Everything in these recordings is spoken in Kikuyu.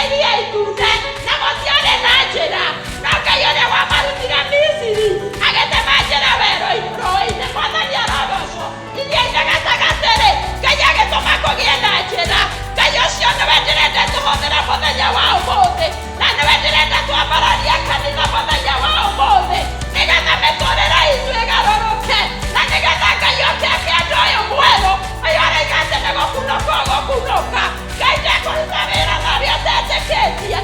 Iria Itune na gũtiarĩ na njĩra, no Ngai ũrĩa wamarutire Misiri agĩtema njĩra werũ-inĩ, rũĩ-inĩ. Mwathani arogocwo. Iria-inĩ gatagatĩ-rĩ, Ngai agĩtũma kũgĩe na njĩra. Ngai ũcio nĩwe ndĩrenda tũhũthĩre mũthenya wa ũmũthĩ, na nĩwe ndĩrenda twambararie kanitha mũthenya wa ũmũthĩ, nĩgetha mĩtũrĩre itũ ĩgarũrũke, na nĩgetha Ngai oke ake andũ ũyũ mwerũ, ũyũ aroiga atĩ nĩ gũkunũka ũgũkunũka. Ngai ndekũruta wĩra na arĩa atetĩkĩtie.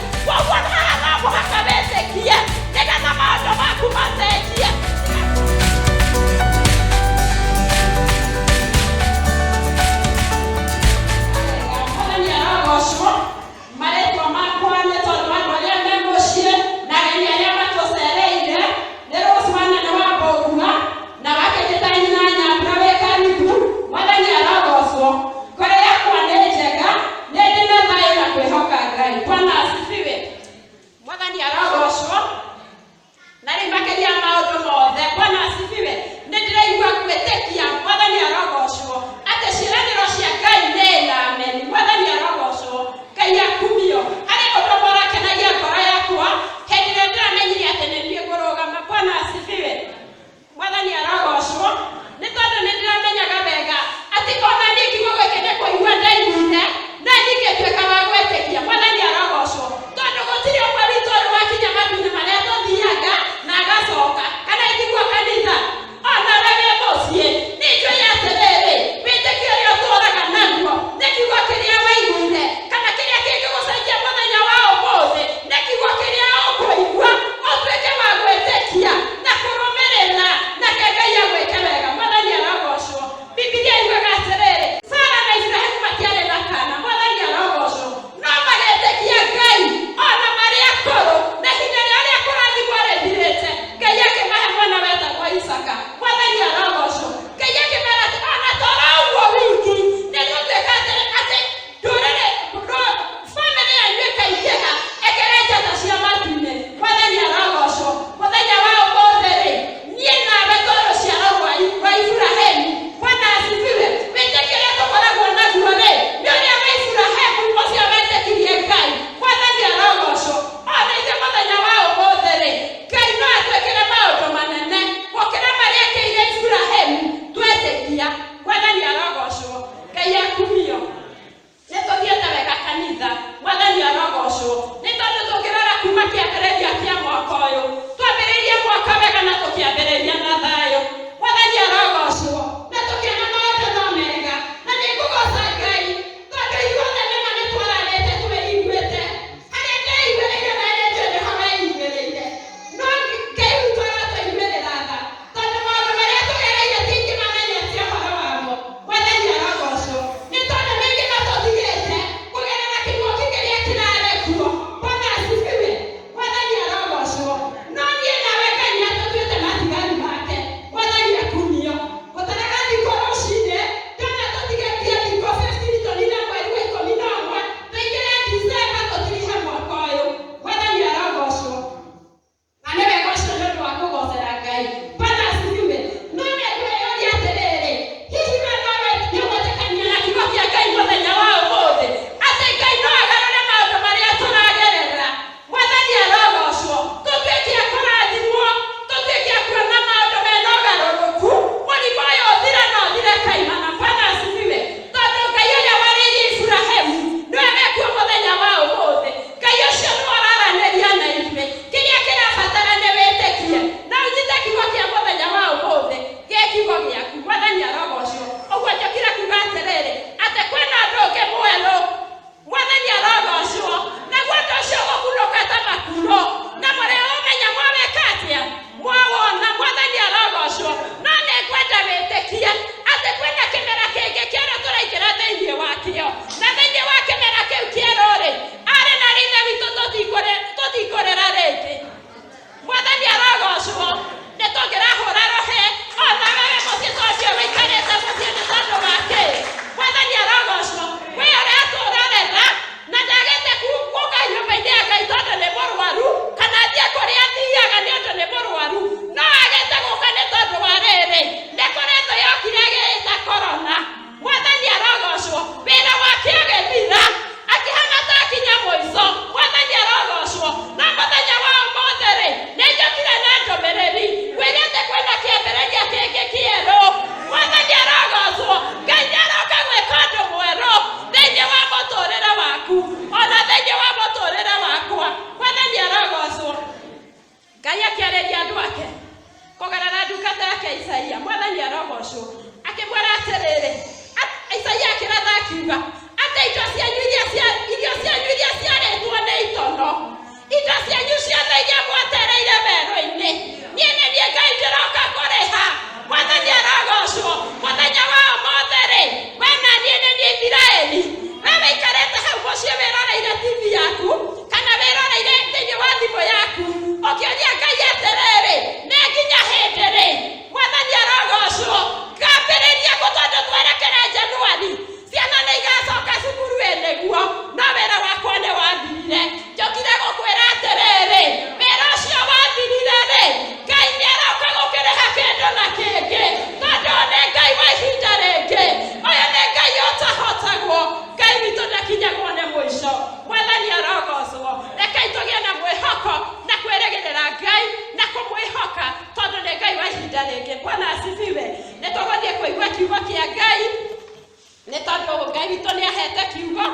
Ngai witũ nĩ ahete kiugo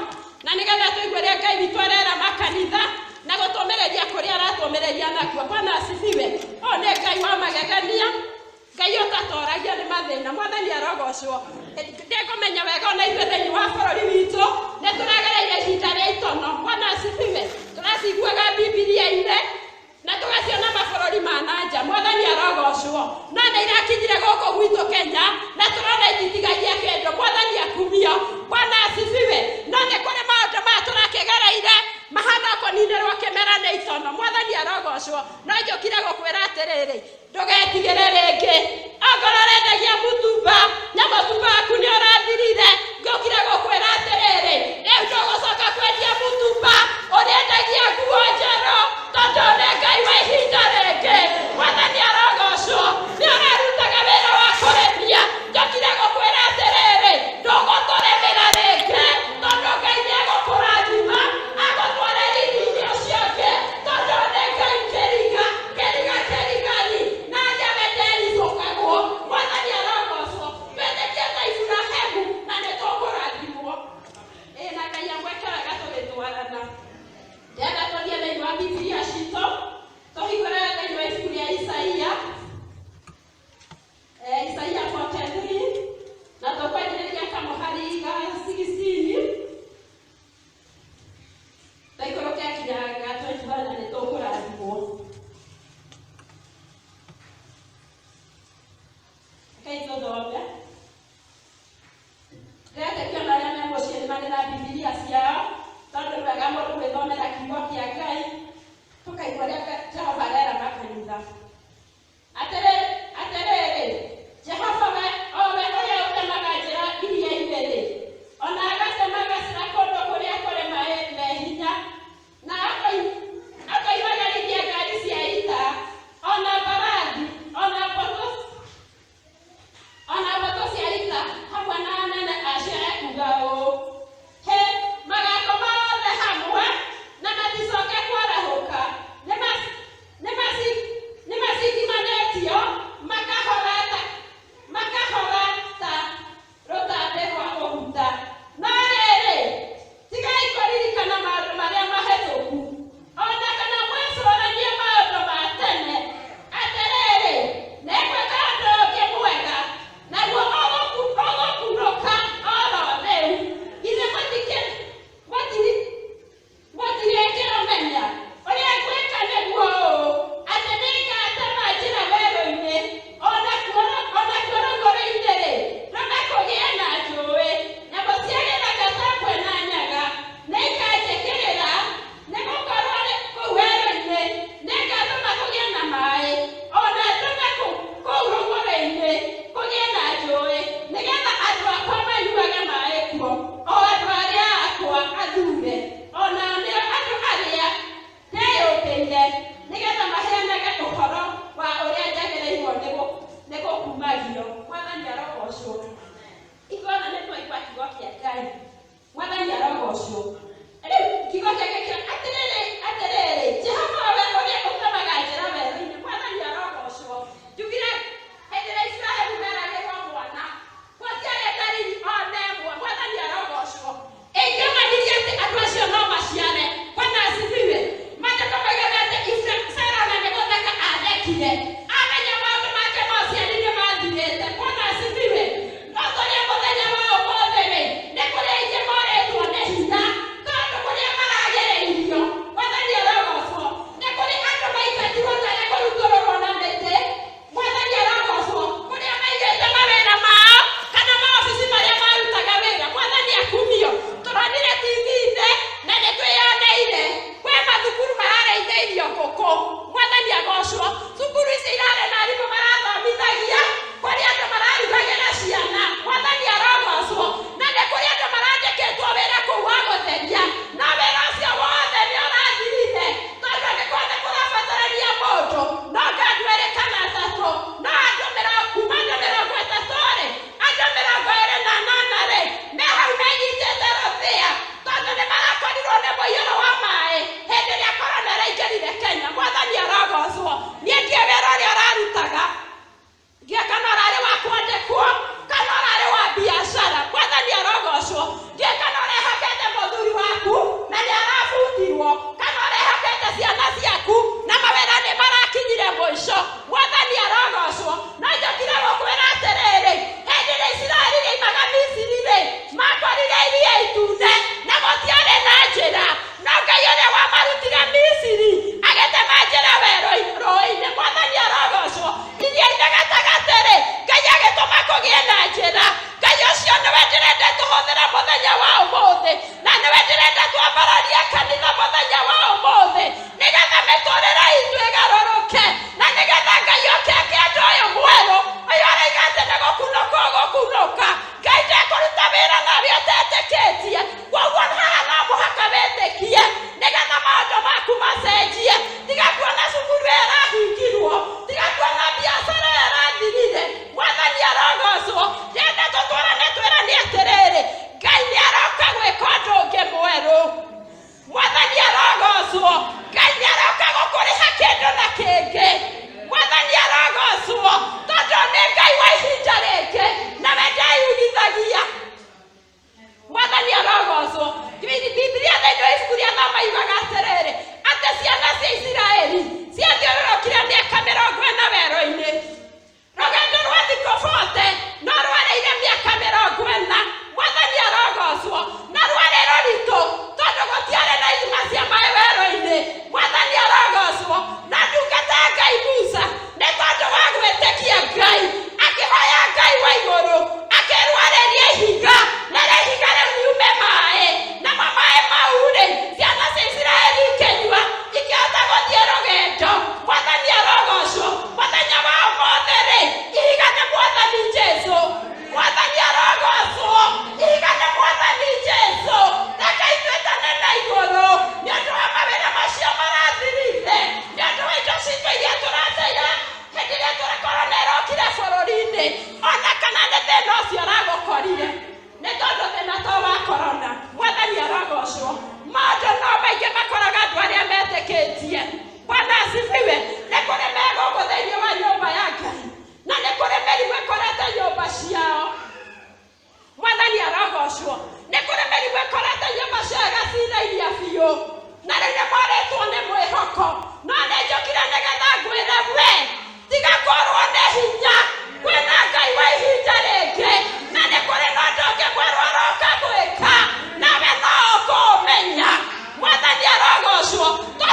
na nĩgetha tũigue ũrĩa Ngai witũ arera makanitha na gũtũmĩrĩria kũrĩa aratũmĩrĩria nakuo. Bwana asifiwe. Ũyũ nĩ Ngai wa magegania, Ngai ũtatoragia nĩ mathĩna. Mwathani arogocwo. Ndĩkũmenya wega ona ithuĩ thĩinĩ wa bũrũri witũ nĩ tũragereire ihinda rĩa itono. Bwana asifiwe. Tũraciguaga Bibilia-inĩ na tũgaciona mabũrũri ma na nja. Mwathani arogocwo. No nĩ irakinyire gũkũ gwitũ Kenya na tũrona ititigagia kĩndũ. Mwathani akumio. Bwana asifiwe. No nĩ kũrĩ maũndũ maya tũrakĩgereire mahana kũninĩrwo kĩmera nĩ itono. Mwathani arogocwo. No njũkire gũkwĩra atĩrĩrĩ, ndũgetigĩre rĩngĩ. Ongorwo ũrendagia mũtumba na mũtumba waku nĩ ũrathirire, ngũkire gũkwĩra atĩrĩrĩ, rĩu ndũgũcoka kwendia mũtumba, ũrĩendagia nguo njerũ, tondũ nĩ Ngai wa ihinda rĩngĩ. Mwathani arogocwo. Nĩ ũrarutaga wĩra wa kũrĩmia, njũkire gũkwĩra atĩrĩrĩ, ndũgũtũrĩmĩra rĩngĩ, tondũ Ngai nĩ egũkũrathima, agũtware riri-inĩ ũcio ũngĩ, tondũ nĩ Ngai kĩriga, kĩriga kĩrigani, na arĩa metericũkagwo. Mwathani arogocwo. Twĩtĩkie ta Iburahĩmu na nĩ tũkũrathimwo. Ĩĩ na Ngai amwĩke wega tũgĩtwarana. Ndĩrenda tũthiĩ thĩinĩ wa Bibilia citũ, tũhingũre thĩinĩ wa ibuku rĩa Isaia, Isaia 43, na tũkwanjĩrĩria kamũhari ga 16 tũikũrũke nginya ga 21 na nĩ tũkũrathimwo. Rekei tũthome. Ndĩretĩkia ona arĩa me mũciĩ nĩ marĩ na Bibilia ciao, tondũ nĩ wega mũndũ gwĩthomera kiugo kĩa Ngai, tũkaigua ũrĩa Jehova arera makanitha. Atĩrĩrĩ, Jehova we, o we ũrĩa ũtemaga njĩra iria-inĩ-rĩ, o na agatema gacĩra kũndũ kũrĩa kũrĩ maĩ me hinya, na akoimagarithia ngari cia ita, o na mbarathi, o na mbũtũ cia ita hamwe na anene acio ekuuga ũũ, Hĩ, magakoma othe hamwe, na maticoke kwarahũka, nĩ macingimanĩtio.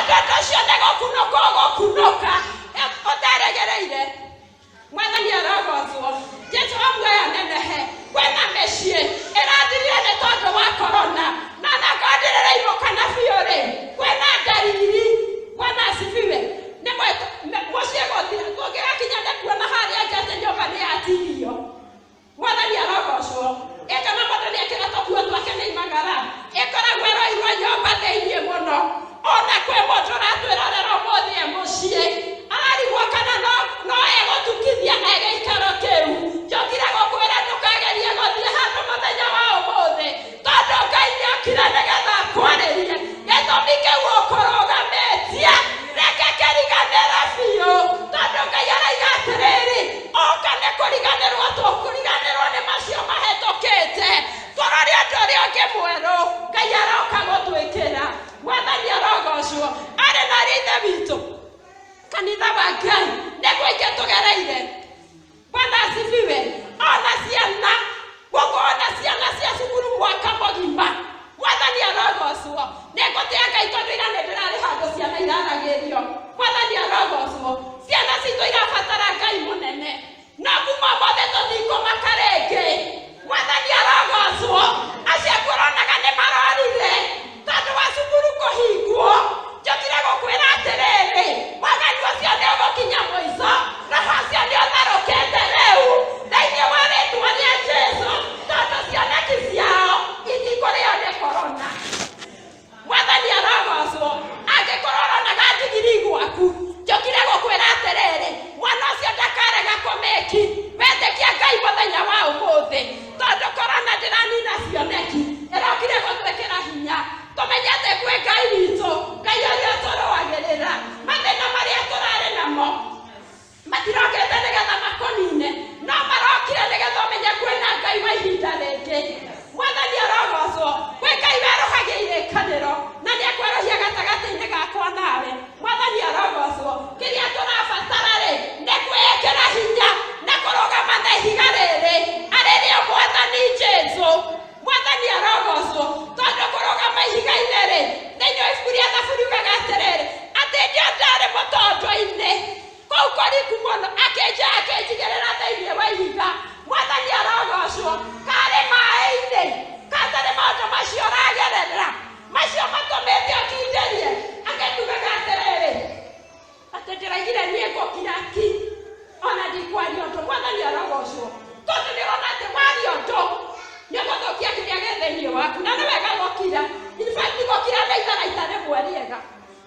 Tondũ ũndũ ũcio nĩ gũkunũka ũgũkunũka ũteregereire. Mwathani arogocwo. Jesu wa muoyo nenehe. Kwĩna mĩciĩ ĩrathirire nĩ tondũ wa korona, na onakorwo ndĩrĩraimũkana biũ rĩ, kwĩna ndariri. Bwana asifiwe. Nĩ mũciĩ gũthira, kũngĩgakinya nĩ kuona harĩa nja atĩ nyũmba nĩ yatigio. Mwathani arogocwo. Ĩ kana mũndũ nĩekĩra tũkuo twake nĩ imagara, ĩkoragwo ĩroirwo nyũmba thĩinĩ mũno. Ona kwĩ mũndũ ũratwĩrorera ũmũthĩ e mũciĩ, ararigwo kana no egũtukithia e gĩikaro kĩu. Njũkire gũkwĩra ndũkagerie gũthiĩ handũ mũthenya wa ũmũthĩ, tondũ Ngai nĩokire nĩgetha akwarĩrie. Gĩtũmi kĩu ũkũrũgamĩtie, reke kĩriganĩre biũ, tondũ Ngai araiga atĩrĩrĩ, oka nĩ kũriganĩrwo tũkũriganĩrwo nĩ macio mahĩtũkĩte, tũrore ũndũ ũrĩa ũngĩ mwerũ Ngai aroka gũtwĩkĩra. Mwathani arogocwo. Arĩ na arĩ ithe witũ, kanitha wa Ngai, nĩ kũingĩ tũgereire. Bwana asifiwe. Ona ciana gũkorwo na ciana cia cukuru mwaka mũgima. Mwathani arogocwo. Nĩngũtĩa Ngai tondũ ira nĩ ndĩrarĩ handũ ciana iraragĩrio. Mwathani arogocwo. Ciana citũ irabatara Ngai mũnene. No kuma ũmũthĩ tũtikũmaka rĩngĩ. Mwathani arogocwo. Acio akuronaga nĩ marorire tondũ wa cukuru kũhingwo. Njũkire gũkwĩra atĩrĩrĩ, waganu ũcio nĩ ũgũkinya mũico, roho ũcio nĩ ũtharũkĩte rĩu thĩinĩ wa rĩtwa rĩa Jesu, tondũ cioneki ciao itikũrĩo nĩ korona. Mwathani arogocwo. Angĩkorwo ũronaga ndigiri gwaku, njũkire gũkwĩra atĩrĩrĩ, mwana ũcio ndakarega kũmĩki. Wetĩkia Ngai mũthenya wa ũmũthĩ, tondũ korona ndĩranina cioneki, ĩrokire gũtwĩkĩra hinya. Tũmenye atĩ kwĩ Ngai witũ, Ngai ũrĩa ũtũrũagĩrĩra. Mathĩna marĩa tũrarĩ namo matirokĩte nĩgetha makũnine, no marokire nĩgetha ũmenye kwĩna Ngai wa ihinda rĩngĩ. Mwathani arogocwo. Kwĩ Ngai werũhagia irĩkanĩro, na nĩekwerũhia gatagatĩ-inĩ gakwa nawe. Mwathani arogocwo. Kĩrĩa tũrabatara-rĩ, nĩ kwĩĩkĩra hinya na kũrũgama na ihiga rĩrĩ, arĩ rĩo Mwathani Jesu. Mwathani arogocwo. Tondũ kũrũgama ihiga-inĩ-rĩ, thĩinĩ wa ibuku rĩa Thaburi ugaga atĩrĩrĩ, atĩ ndio ndarĩ mũtondo-inĩ, kũu kũriku mũno, akĩnjoya akĩnjigĩrĩra thĩinĩ wa ihiga. Mwathani arogocwo. Karĩ maĩ-inĩ, katarĩ maũndũ macio ũragerera, macio matũmĩte ũkindĩrie. Angĩtugaga atĩrĩrĩ, atĩ ndĩraigire niĩ ngũkira ki, ona ndikwaria ũndũ. Mwathani arogocwo. Tondũ nĩ ũrona atĩ waria ũndũ, nĩ ũgũthũkia kĩrĩa gĩ thĩinĩ waku, na nĩ wega gũkira. In fact, gũkira nĩ itharaita rĩmwe rĩega.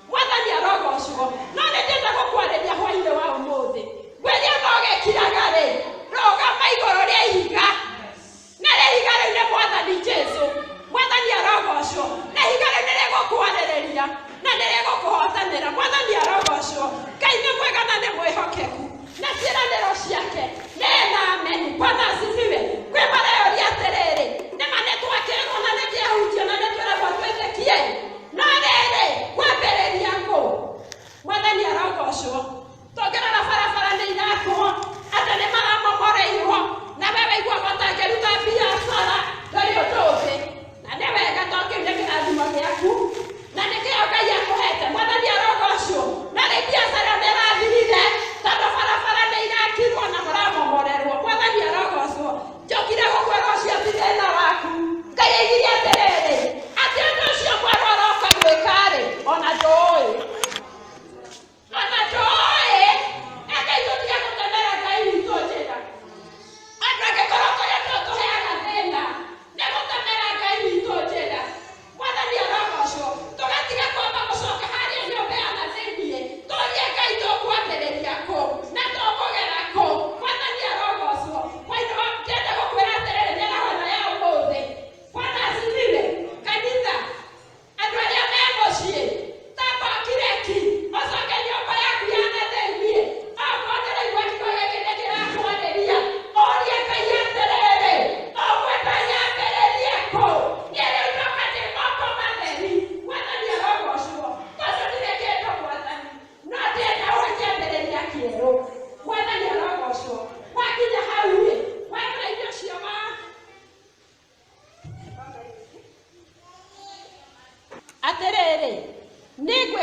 Mwathani arogocwo. No nĩ ndĩrenda gũkwarĩria hwainĩ wa ũmũthĩ. Ngwĩre ona ũgĩkiraga-rĩ, rũgama igũrũ rĩa ihiga. Na rĩa ihiga rĩu nĩ Mwathani Jesu. Mwathani arogocwo. Na ihiga rĩu nĩ rĩgũkwarĩrĩria na nĩ rĩgũkũhotanĩra. Mwathani arogocwo. Ngai nĩ mwega na nĩ mwĩhokeku. Na ciĩranĩro ciake nĩ na ameni. Bwana asifiwe. Kwĩ mareyoria atĩrĩrĩ, nĩma nĩ twakĩrwo na nĩ kĩahunjio na nĩ twĩragwo twĩtĩkie. No rĩrĩ, kwambĩrĩria kũ? Mwathani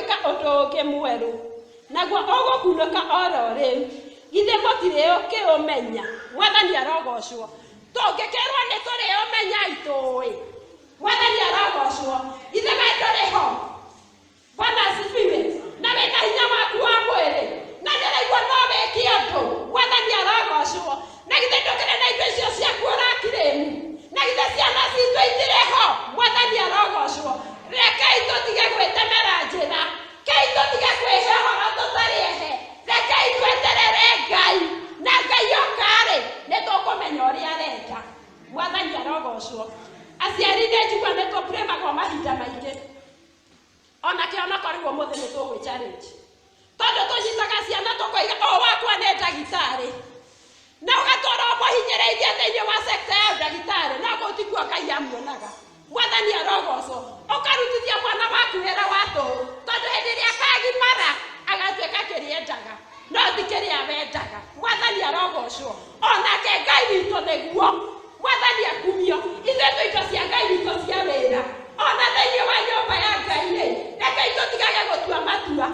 gwĩka ũndũ ũngĩ mwerũ, naguo ũgũkunũka oro rĩu. Githĩ mũtirĩũkĩũmenya? Mwathani arogocwo. Tũngĩkĩrwo nĩ tũrĩũmenya itũĩ. Mwathani arogocwo. Githĩ we ndũrĩ ho? Bwana asifiwe. Na wĩna hinya waku wa mwĩrĩ na nĩũraigua no wĩke ũndũ. Mwathani arogocwo. Na githĩ ndũkĩrĩ na indo icio ciaku ũrakirĩmu? Na githĩ ciana citũ itirĩ ho? Mwathani arogocwo. Rekei tũtige gwĩtemera njĩra. Rekei tũtige kwĩhe ũhoro tũtarĩ ehe. Rekei tweterere Ngai. Na Ngai oka-rĩ, nĩ tũkũmenya ũrĩa arenda. Mwathani arogocwo. Aciari nĩ njigua nĩ tũpremagwo mahinda maingĩ. Ona kĩhonoko rĩu ũmũthĩ nĩ tũgwĩ challenge. Tondũ tũnyitaga ciana tũkoiga o wakwa nĩ ndagĩtarĩ. Na ũgatũra ũmũhinyĩrĩirie thĩinĩ wa sector ya ndagĩtarĩ, no kũu tikuo Ngai amuonaga. Mwathani arogocwo. Ũkarutithia mwana waku wĩra wa tũhũ, tondũ hĩndĩ ĩrĩa akagimara agatuĩka kĩrĩa endaga, no ti kĩrĩa wendaga. Mwathani arogocwo. Onake Ngai witũ nĩguo. Mwathani akumio. Ithuĩ twĩ indo cia Ngai witũ cia wĩra. Ona thĩinĩ wa nyũmba ya Ngai-rĩ, rekei tũtigage gũtua matua.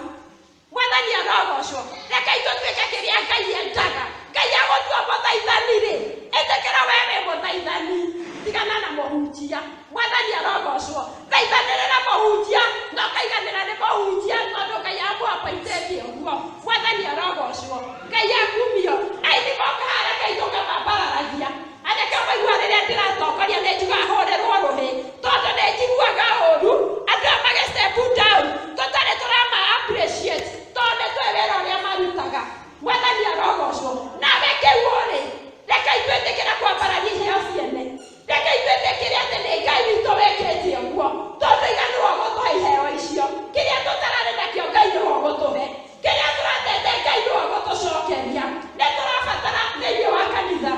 Mwathani arogocwo. Rekei tũtuĩke kĩrĩa Ngai endaga. Ngai agũtua mũthaithani-rĩ, ĩtĩkĩra we wĩ mũthaithani. Tigana na mũhunjia. Mwathani arogocwo. Thaithanĩrĩra mũhunjia na ũkaiganĩra nĩ mũhunjia tondũ Ngai amũapointĩtie ũguo. Mwathani arogocwo. Ngai akumio. Aini moka haha rekei tũkamambararagia. Anake maigua rĩrĩa ndĩratongoria nĩ njugaga hũrĩrwo rũhĩ tondũ nĩ njiguaga ũru andũ aya magĩ step down tũtarĩ tũrama appreciate tondũ nĩ tũĩ wĩra ũrĩa marutaga. Mwathani arogocwo. Nawe kĩu ũrĩ, rekei twĩtĩkĩre kwambararia iheo ciene. Rekei twĩtĩkĩre atĩ nĩ Ngai witũ wĩkĩte ũguo tondũ iga nĩwe ũgũtũhe iheo icio. Kĩrĩa tũtararĩ nakĩo Ngai nĩwe ũgũtũhe. Kĩrĩa tũratete Ngai nĩwe ũgũtũcokeria. Nĩ tũrabatara thĩinĩ wa kanitha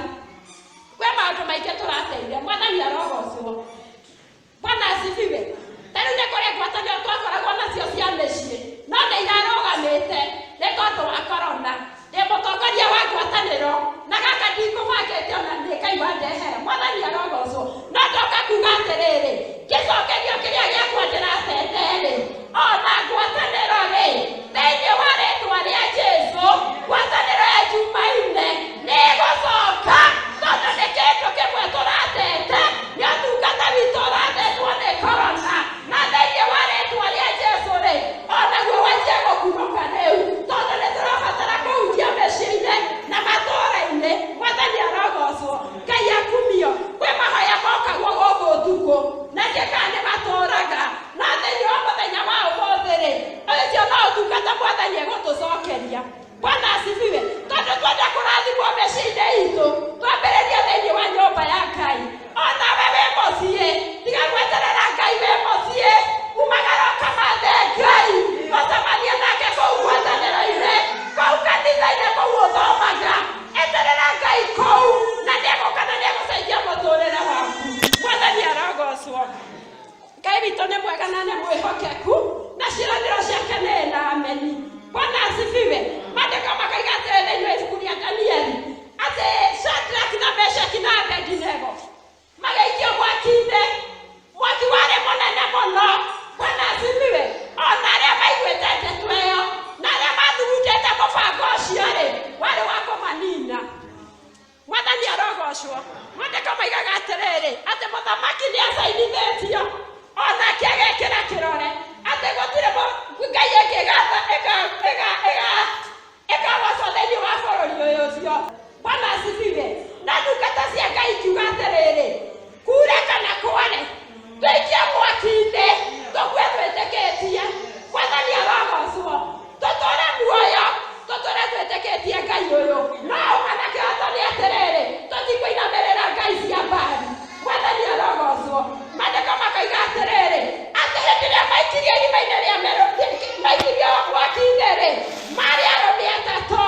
kwĩ maũndũ maingĩ tũrateire. Mwathani arogocwo. Bwana asifiwe. Ta rĩu nĩ kũrĩ ngwatanĩro twakoragwo nacio cia mĩciĩ no nĩ irarũgamĩte nĩ tondũ wa corona. Ndĩ mũtongoria wa ngwatanĩro na gaka ndikũbangĩte ona nĩ Ngai wandehera. Mwathani arogocwo. No ndoka kuga atĩrĩrĩ, ngĩcokerio kĩrĩa gĩakwa ndĩratete-rĩ, ona ngwatanĩro-rĩ, thĩinĩ wa rĩtwa rĩa Jesu, ngwatanĩro ya Jumaine nĩ ĩgũcoka tondũ nĩ kĩndũ kĩmwe tũratete, nĩ ũtungata witũ ũratetwo nĩ corona, na thĩinĩ wa rĩtwa rĩa Jesu-rĩ, onaguo wanjie gũkunũka rĩu tondũ nĩ tũrabatara kũhunjia mĩciĩ-inĩ na matũũra-inĩ. Mwathani arogocwo. Ngai akumio. Kwĩ mahoya mokagwo gũkũ ũtukũ na ndiũĩ kana nĩ matũraga, no thĩinĩ wa mũthenya wa ũmũthĩ-rĩ, ũcio no ũtungata Mwathani egũtũcokeria. Bwana asifiwe. Tondũ twenda kũrathimwo mĩciĩ-inĩ itũ, twambĩrĩrie thĩinĩ wa nyũmba ya Ngai. Onawe wĩ mũciĩ, tiga gweterera Ngai wĩ mũciĩ, umagara ũkamathe Ngai, ũcemanie nake kũu ngwatanĩro-inĩ, kũu kanitha-inĩ, kũu ũthomaga. Eterera Ngai kũu, na nĩegũka na nĩegũcenjia mũtũrĩre waku. Mwathani arogocwo. Ngai witũ nĩ mwega na nĩ mwĩhokeku, na ciĩranĩro ciake nĩ na ameni. Bwana asifiwe. Maandĩko makoiga atĩrĩ thĩinĩ wa ibuku rĩa Danieli atĩ Shadrach na Meshaki na Abedinego magĩikio mwaki-inĩ. Mwaki warĩ mũnene mũno. Bwana asifiwe. Ona arĩa maiguĩte ndeto ĩyo na arĩa mathugundĩte mũbango ũcio-rĩ, warĩ wa kũmanina. Mwathani arogocwo. Maandĩko maigaga atĩrĩrĩ, atĩ mũthamaki nĩ acainithĩtio onake agekĩra kĩrore atĩ gũtirĩ ngai ĩngĩ ĩkagocwo thĩinĩ wa bũrũri ũyũ ũcio. Bwana asifiwe. Na ndungata cia Ngai ikiuga atĩrĩrĩ, kure kana kware, tũikie mwaki-inĩ, tũkue twĩtĩkĩtie. Mwathani arogocwo. Tũtũre muoyo, tũtũre twĩtĩkĩtie Ngai ũyũ. No ũma na kĩhoto nĩ atĩrĩrĩ, tũtikũinamĩrĩra ngai cia Baali. Mwathani arogocwo. Maandĩko makoiga atĩrĩrĩ, atĩ hĩndĩ ĩrĩa maikirio irima-inĩ rĩa maikirio mwaki-inĩ-rĩ, marĩ arũme atatũ.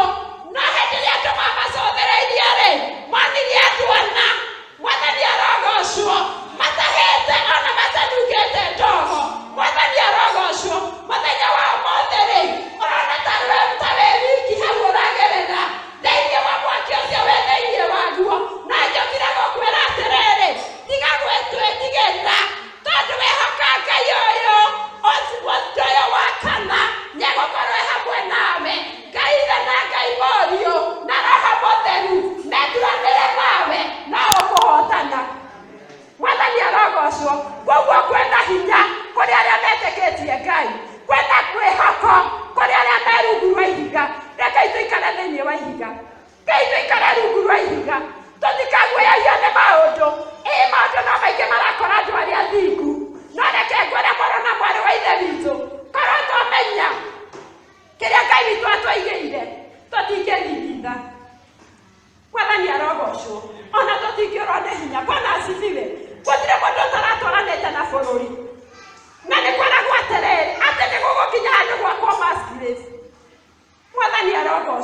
No hĩndĩ ĩrĩa andũ mamacũthĩrĩirie-rĩ, monire andũ ana. Mwathani arogocwo. Matahĩte ona matanungĩte ndogo. Mwathani arogocwo. Mũthenya wa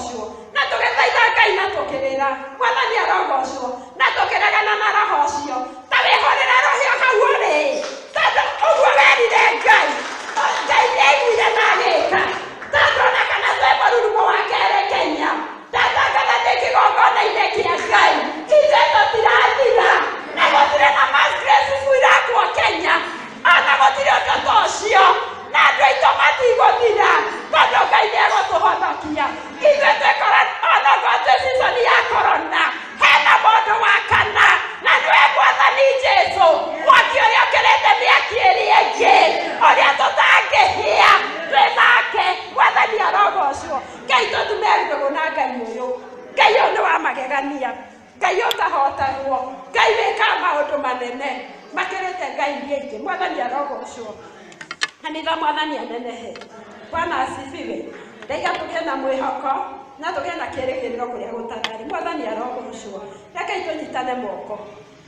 Arogocwo. Na tũgĩthaitha Ngai na tũkĩrĩra. Mwathani arogocwo. Na tũkĩregana na roho ũcio. Ta wĩhũrĩre rũhĩa hau ũrĩ. Tondũ ũguo werire Ngai, Ngai nĩaiguire na agĩka. Tondũ ona kana twĩ mũrurumo wa kerĩ Kenya, ndatangatha ndĩ kĩgongona-inĩ kĩa Ngai, ithuĩ tũtirathira. Na gũtirĩ na mass graves irakwo Kenya. Ona gũtirĩ ũndũ ta ũcio. Na andũ aitũ matigũthira, tondũ Ngai nĩegũtũhonokia. Ithuĩ twĩ ona okorwo twĩ season ya corona, hena mũndũ wa kana, na nĩwe Mwathani Jesu, mwaki ũrĩa ũkĩrĩte mĩaki ĩrĩa ĩngĩ, ũrĩa tũtangĩhĩa, twĩ nake. Mwathani arogocwo. Ngai tũtume ndũgũ na Ngai ũyũ. Ngai ũyũ nĩ wa magegania. Ngai ũtahotagwo. Ngai wĩkaga maũndũ manene makĩrĩte ngai iria ingĩ. Mwathani arogocwo. Kanitha Mwathani anenehe. Bwana asifiwe. Ndaiga tũgĩe na mwĩhoko na tũgĩe na kĩĩrĩgĩrĩro kũrĩa gũtararĩ. Mwathani arogocwo. Rekei tũnyitane moko.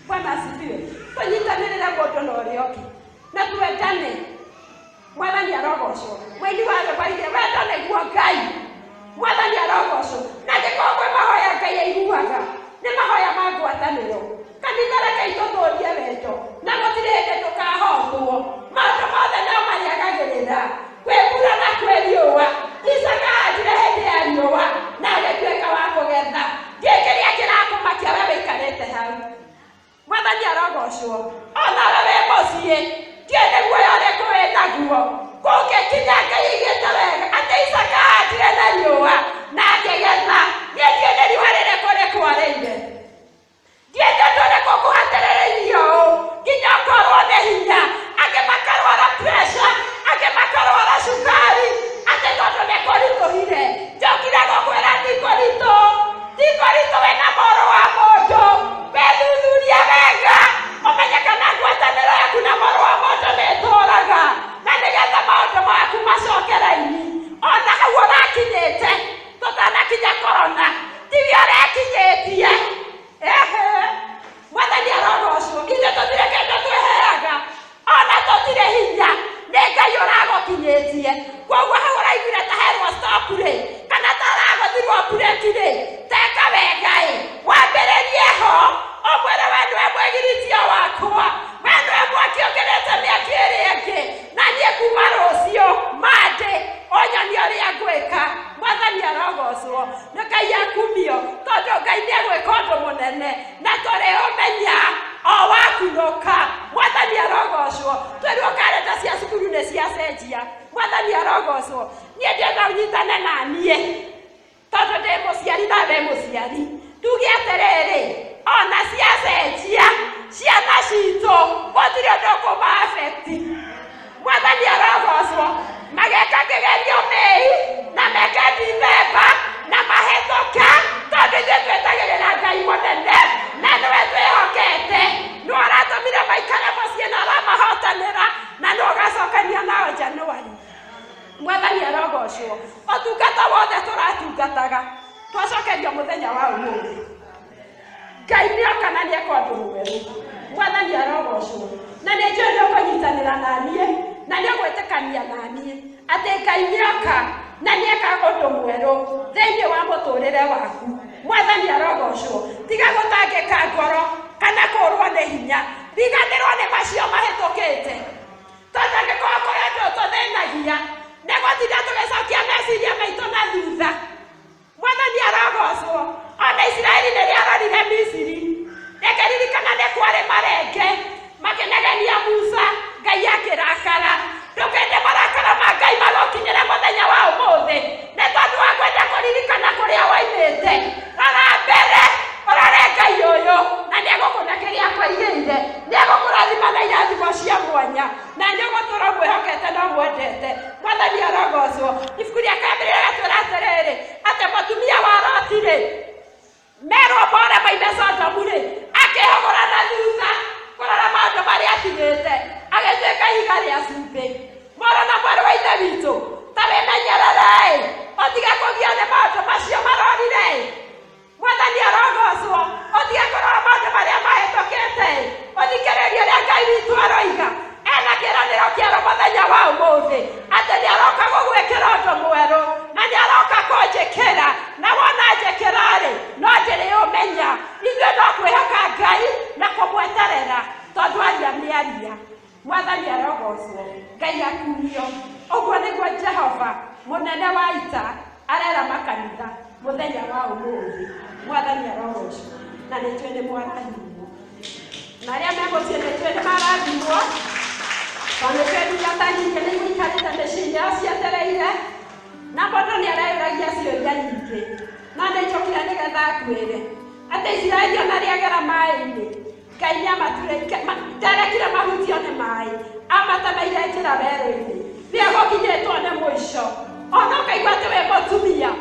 Bwana asifiwe. Tũnyitanĩrĩre mũndũ na ũrĩa ũngĩ na twendane. Mwathani arogocwo. Mũini wa rwĩmbo augire wendo nĩguo Ngai. Mwathani arogocwo. Na angĩkorwo kwĩ mahoya Ngai aiguaga, nĩ mahoya ma ngwatanĩro. Kanitha rekei tũtũrie wendo na gũtirĩ hĩndĩ tũkahotwo. Maũndũ mothe no marĩagagĩrĩra. Kwĩ mbura na kwĩ riũa. Isaka ahandire hĩndĩ ya riũa na agĩtuĩka wa kũgetha. Kĩ kĩrĩa kĩrakũmakia we wĩikarĩte hau? Mwathani arogocwo. Onawe wĩ mũciĩ, ndiũĩ nĩ guoya ũrĩkũ wĩ naguo. Kũngĩkinya Ngai aigĩte wega atĩ Isaka ahandire na riũa na akĩgetha, niĩ ndiũĩ nĩ riũa rĩrĩkũ rĩkwarĩire. Ndiũĩ nĩ ũndũ ũrĩkũ ũkũhatĩrĩrĩirie ũũ nginya ũkorwo nĩ hinya. Angĩ makarwara pressure, angĩ makarwara cukari, atĩ tondũ nĩ kũritũhire. Njokire gũkwĩra ti kũritũ. Ti kũritũ wĩna mũrũ wa mũndũ. Wĩthuthurie wega ũmenye kana ngwatanĩro yaku na mũrũ wa mũndũ nĩ ĩtũraga, na nĩgetha maũndũ maku macoke raini. Ona hau ũrakinyĩte tũtanakinya korona, tiwe ũrekinyĩtie. Ehe, Mwathani arogocwo. Ithuĩ tũtirĩ kĩndũ twĩheaga, ona tũtirĩ hinya, nĩ Ngai ũragũkinyĩtie. Koguo hau ũraiguire ta herwo stop rĩ, kana ta aragũthirwo breki rĩ, teka wega ĩ, wambĩrĩrie ho, ũmwĩre we nĩwe mwĩgiritio wakwa, we nĩwe mwaki ũkĩrĩte mĩaki ĩrĩa ĩngĩ, na niĩ kuma rũciũ Monday ũnyonie ũrĩa ngwĩka. Mwathani arogocwo. Na Ngai akumio, tondũ Ngai nĩ egwĩka ũndũ mũnene na tũrĩũmenya o wakunũka. Mwathani arogocwo. Twĩrwo karenda cia cukuru nĩ ciacenjia. Mwathani arogocwo. Niĩ ndĩrenda ũnyitane na niĩ tondũ ndĩ mũciari na we mũciari. Tuge atĩrĩrĩ, ona ciacenjia ciana citũ gũtirĩ ũndũ ũkũma affect. Mwathani arogocwo. Mageka kĩgerio Mĩĩ na meke Dithemba na mahĩtũke, tondũ ithuĩ twetagĩrĩra Ngai mũnene na nĩwe twĩhokete. Nĩwe ũratũmire maikare mũciĩ na aramahotanĩra na nĩwe ũgacokania nao Januari. Mwathani arogocwo. Ũtungata wothe tũratungataga twacokerio mũthenya wa ũmũthĩ. Ngai nĩ oka na nĩ eka ũndũ mwerũ. Mwathani arogocwo. Na nĩ njũĩ nĩ ũkũnyitanĩra na niĩ na nĩ ũgwĩtĩkania na niĩ atĩ Ngai nĩ oka na nĩ eka ũndũ mwerũ thĩinĩ wa mũtũrĩre waku. Mwathani arogocwo. Tiga gũtangĩka ngoro kana kũrwo nĩ hinya. Riganĩrwo nĩ macio mahĩtũkĩte. Tondũ angĩkorwo kũrĩ ũndũ ũtũthĩnagia nĩ gũtinda tũgĩcokia meciria maitũ na thutha. Mwathani arogocwo. Ona Isiraeli rĩrĩa arorire Misiri, reke ririkana nĩ kwarĩ marenge makĩnegenia Musa, Ngai akĩrakara. Ndũkende marakara ma Ngai magũkinyĩre mũthenya wa ũmũthĩ nĩ tondũ wa kwenda kũririkana kũrĩa woimĩte. Rora mbere, ũrore Ngai ũyũ, na nĩ egũkũne kĩrĩa akũigĩire. Nĩ egũkũrathima na irathimo cia mwanya, na nĩ ũgũtũra ũmwĩhokete na ũmwendete. Mwathani arogocwo. Ibuku rĩa kambĩrĩria rĩgatwĩra atĩrĩrĩ, atĩ mũtumia wa Loti rĩ, merwo more moime Sodomu rĩ, akĩhũgũra na thutha kũrora maũndũ marĩa atigĩte, agĩtuĩka ihiga rĩa cumbĩ. Mũrũ na mwarĩ wa Ithe witũ, ta wĩmenyerere-ĩ, ũtige kũgio nĩ maũndũ macio marorire-ĩ. Mwathani arogocwo. Ũtige kũrora maũndũ marĩa mahĩtũkĩte-ĩ, ũthikĩrĩrie ũrĩa Ngai witũ aroiga. Ena kĩĩranĩro kĩerũ mũthenya wa ũmũthĩ, atĩ nĩ aroka gũgwĩkĩra ũndũ akumio. Ũguo nĩguo Jehova mũnene wa ita arera makanitha mũthenya wa ũmũthĩ. Mwathani arogocwo. Na nĩ njũĩ nĩ mwarathimwo, na arĩa me mũciĩ nĩ njũĩ nĩ marathimwo, tondũ nĩ njũĩ ndungata nyingĩ nĩ igũikarĩte mĩciĩ-inĩ yao cietereire, na mũndũ nĩ areyũragia ciũria nyingĩ. No nĩ njũkire nĩgetha ngwĩre atĩ Isiraeli ona rĩagera maĩ-inĩ, Ngai nĩamature, ndarekire mahutio nĩ maĩ, amatemeire njĩra werũ-inĩ. Nĩegũkinyĩtwo nĩ mũico. Ona ũkaigua atĩ wĩ mũtumia,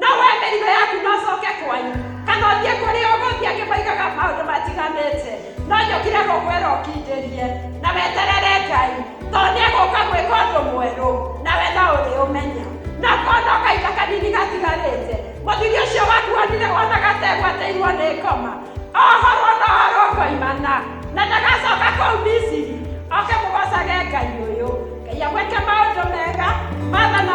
no woe mĩrigo yaku na ũcoke kwanyu, kana ũthiĩ kũrĩa ũgũthiĩ, angĩ moigaga maũndũ matiganĩte. No njũkire gũkwĩra ũkindĩrie na weterere Ngai, tondũ nĩegũka gwĩka ũndũ mwerũ, nawe no ũrĩũmenya. Na korwo no kahinda kanini gatigarĩte, mũthuri ũcio waku wonire wonaga ta egwatĩirwo nĩ ngoma, Ohorwo na ohorwo koimana na ndagacoka kũu Misiri, oke mũgocage Ngai ũyũ. Ngai amwĩke maũndũ mega. Mwathani.